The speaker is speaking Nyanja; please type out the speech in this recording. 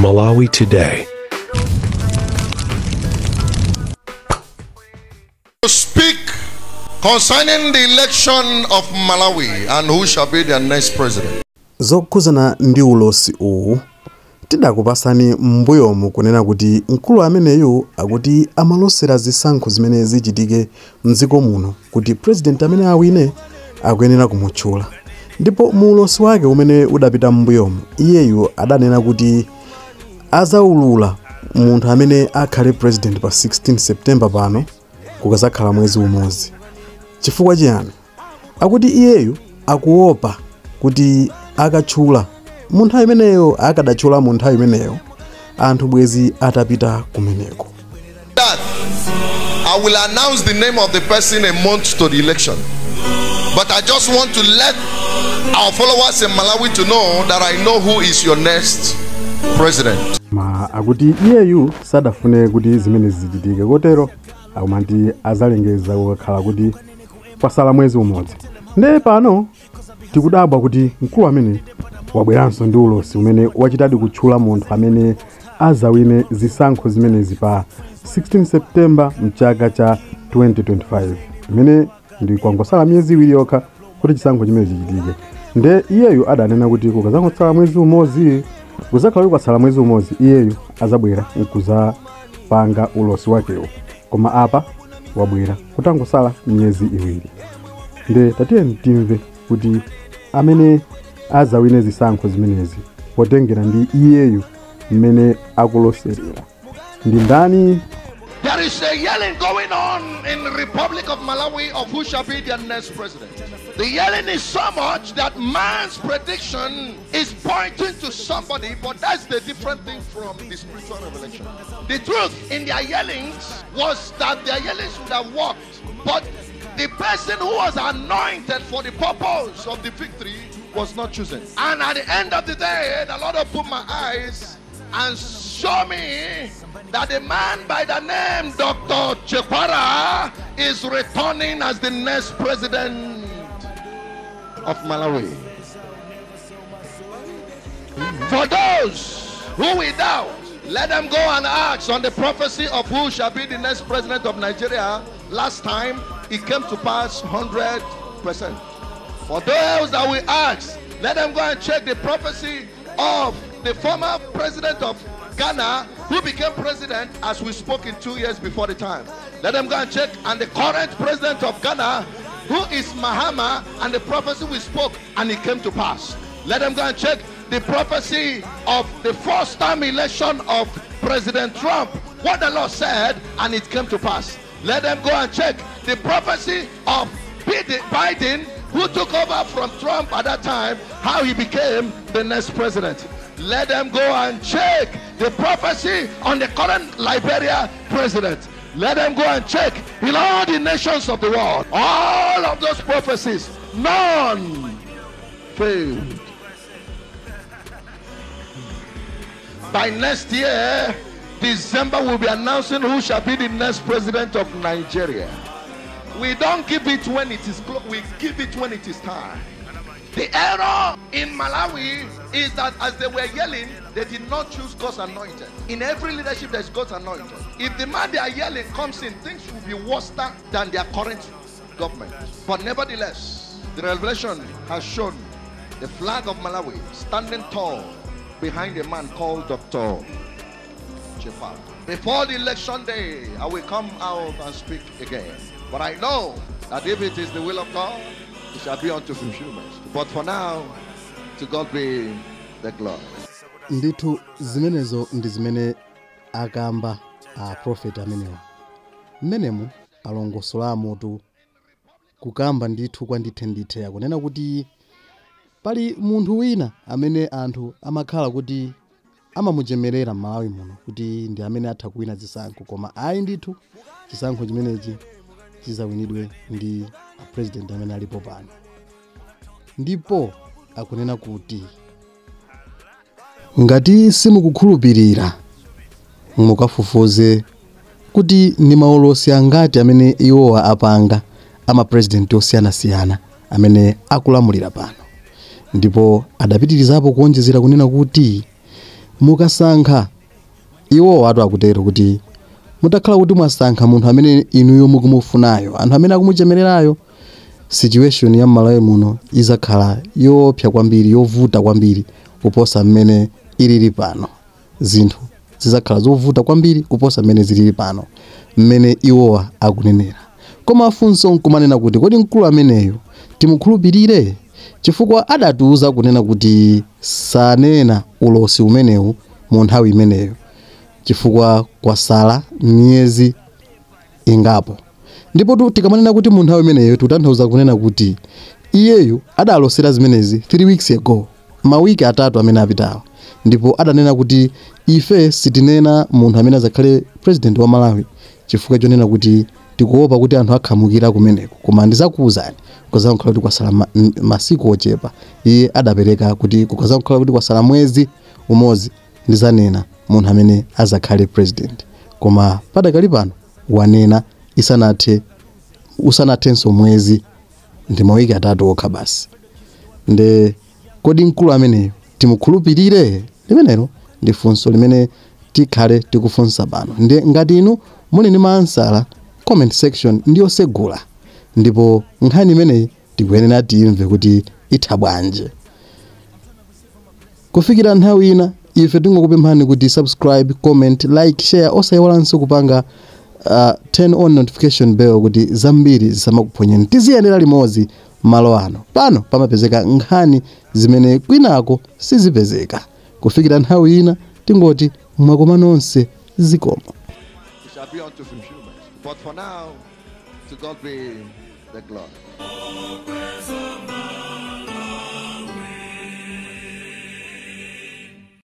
Malawi Today. To speak concerning the election of Malawi and who shall be their next president. Zokhuzana ndi ulosi uwu tidakupasani m'mbuyomu kunena kuti mkulu ameneyu akuti amalosera zisankho zimene zichitike mdziko muno kuti president amene awine akuyenera kumutchula. Ndipo mu ulosi wake umene udapita m'mbuyomu, iyeyu adanena kuti azaulula munthu amene akhale president pa 16 September pano kukazakhala mwezi umodzi. Chifukwa chiyani? Akuti iyeyu akuopa kuti akatchula mu nthawi imeneyo, akadatchula mu nthawi imeneyo, anthu bwezi atapita kumeneko. That I will announce the name of the person a month to the election. But I just want to let our followers in Malawi to know that I know who is your next president. Ma akuti iyeyu sadafune kuti zimene zichitike, kotero akumati azalengeza kukakhala kuti kwasala mwezi umodzi. Nde pano tikudabwa kuti mkulu amene wabweranso ndi ulosi umene wachitadi kutchula munthu amene azawine zisankho zimenezi pa 16 September mchaka cha 2025, imene ndi kwangosala miyezi iwiri yokha kuti chisankho chimene chichitike. Nde iyeyu adanena kuti kukazangotsala mwezi umodzi, kuzakhala kwasala mwezi umodzi, iyeyu azabwera nkuzapanga ulosi wakewo, koma apa wabwera kutangosala miyezi iwiri. Nde tatiyeni timve kuti amene azawine zisankho zimenezi potengera ndi iyeyu mmene akuloserera ndi ndani. There is a yelling going on in the Republic of Malawi of who shall be their next president. The yelling is so much that man's prediction is pointing to somebody, but that's the different thing from the spiritual revelation. The truth in their yellings was that their yellings would have worked, but the person who was anointed for the purpose of the victory was not chosen. And at the end of the day, the Lord opened my eyes and show me that the man by the name Dr. Chakwera is returning as the next president of Malawi. For those who will doubt, let them go and ask on the prophecy of who shall be the next president of Nigeria. Last time, it came to pass 100%. For those that will ask, let them go and check the prophecy of the former president of Ghana, who became president as we spoke in 2 years before the time. Let them go and check, and the current president of Ghana, who is Mahama, and the prophecy we spoke, and it came to pass. Let them go and check the prophecy of the first time election of President Trump, what the Lord said, and it came to pass. Let them go and check the prophecy of Biden, who took over from Trump at that time, how he became the next president. Let them go and check the prophecy on the current Liberia president. Let them go and check in all the nations of the world. All of those prophecies, none failed. By next year, December, we'll be announcing who shall be the next president of Nigeria. We don't give it when it is close, we give it when it is time. The error in Malawi is that as they were yelling, they did not choose God's anointed. In every leadership, there's God's anointed. If the man they are yelling comes in, things will be worse than their current government. But nevertheless, the revelation has shown the flag of Malawi standing tall behind a man called Dr. Chakwera. Before the election day, I will come out and speak again. But I know that if it is the will of God, it shall be unto fulfillment. But for now, to God be the glory. Ndithu zimenezo ndi zimene akamba a prophet amenewa. Mmenemu alongosola mutu kukamba ndithu kwa ndithe ndithe akunena kuti pali munthu wina amene anthu amakhala kuti amamuchemerera m'Malawi muno kuti ndi amene atha kuwina zisankho, koma ayi ndithu chisankho chimenechi chizawinidwe ndi a president amene alipo pano. Ndipo akunena kuti ngati simukukhulupirira mukafufuze kuti ndi maulosi angati amene iwowa apanga ama president osiyanasiyana amene akulamulira pano. Ndipo adapitirizapo kuonjezera kunena kuti Mukasankha iwo watu akutero kuti mutakhala kuti mwasankha munthu amene inuyo mukumufunayo, anthu amene akumuchemererayo, situation ya Malawi muno izakhala yoopsa kwambiri, yovuta kwambiri kuposa mmene ilili pano. Zinthu zizakhala zovuta kwambiri kuposa mmene zilili pano, mmene iwowa akunenera. Koma funso nkumanena kuti kodi mkulu ameneyo timukhulupirire? Chifukwa adatiuza kunena kuti sanena ulosi umenewu mu nthawi imeneyo chifukwa kwasala miyezi ingapo. Ndipo tikamanena kuti mu nthawi imeneyo tikutanthauza kunena kuti iyeyu adalosera zimenezi 3 weeks ago, mawiki atatu amene apitawo, ndipo adanena kuti ife sitinena munthu amene azakhale president wa Malawi chifukwa chonena kuti tikuopa kuti anthu akhamukira kumeneko, koma ndizakuwuzani kukazakhala kuti kwasala masiku ochepa. Iye adapereka kuti kukazakhala kuti kwasala mwezi umodzi ndizanena munthu amene azakhale president, koma padakali pano wanena isanathe, usanathenso mwezi, ndi mawiki atatu okha basi. Nde kodi mkulu ameneyo timukhulupirire? Limenelo ndi funso limene tikhale tikufunsa pano. Ndiye ngati inu muli ndi maansala, comment section ndiyosegula, ndipo nkhani imeneyi tikuyenera timve kuti itha bwanji. Kufikira nthawi ina, ife tingokupemphani kuti subscribe, comment, like, share, osayiwalanso kupanga turn on notification bell kuti zambiri zisamakuphonyeni. Tiziyendera limodzi malo ano. Pano pamapezeka nkhani zimene kwinako sizipezeka. Kufikira nthawi ina, tingoti mwakoma nonse, zikomo. It shall be unto fulfillment. But for now, to God be the glory.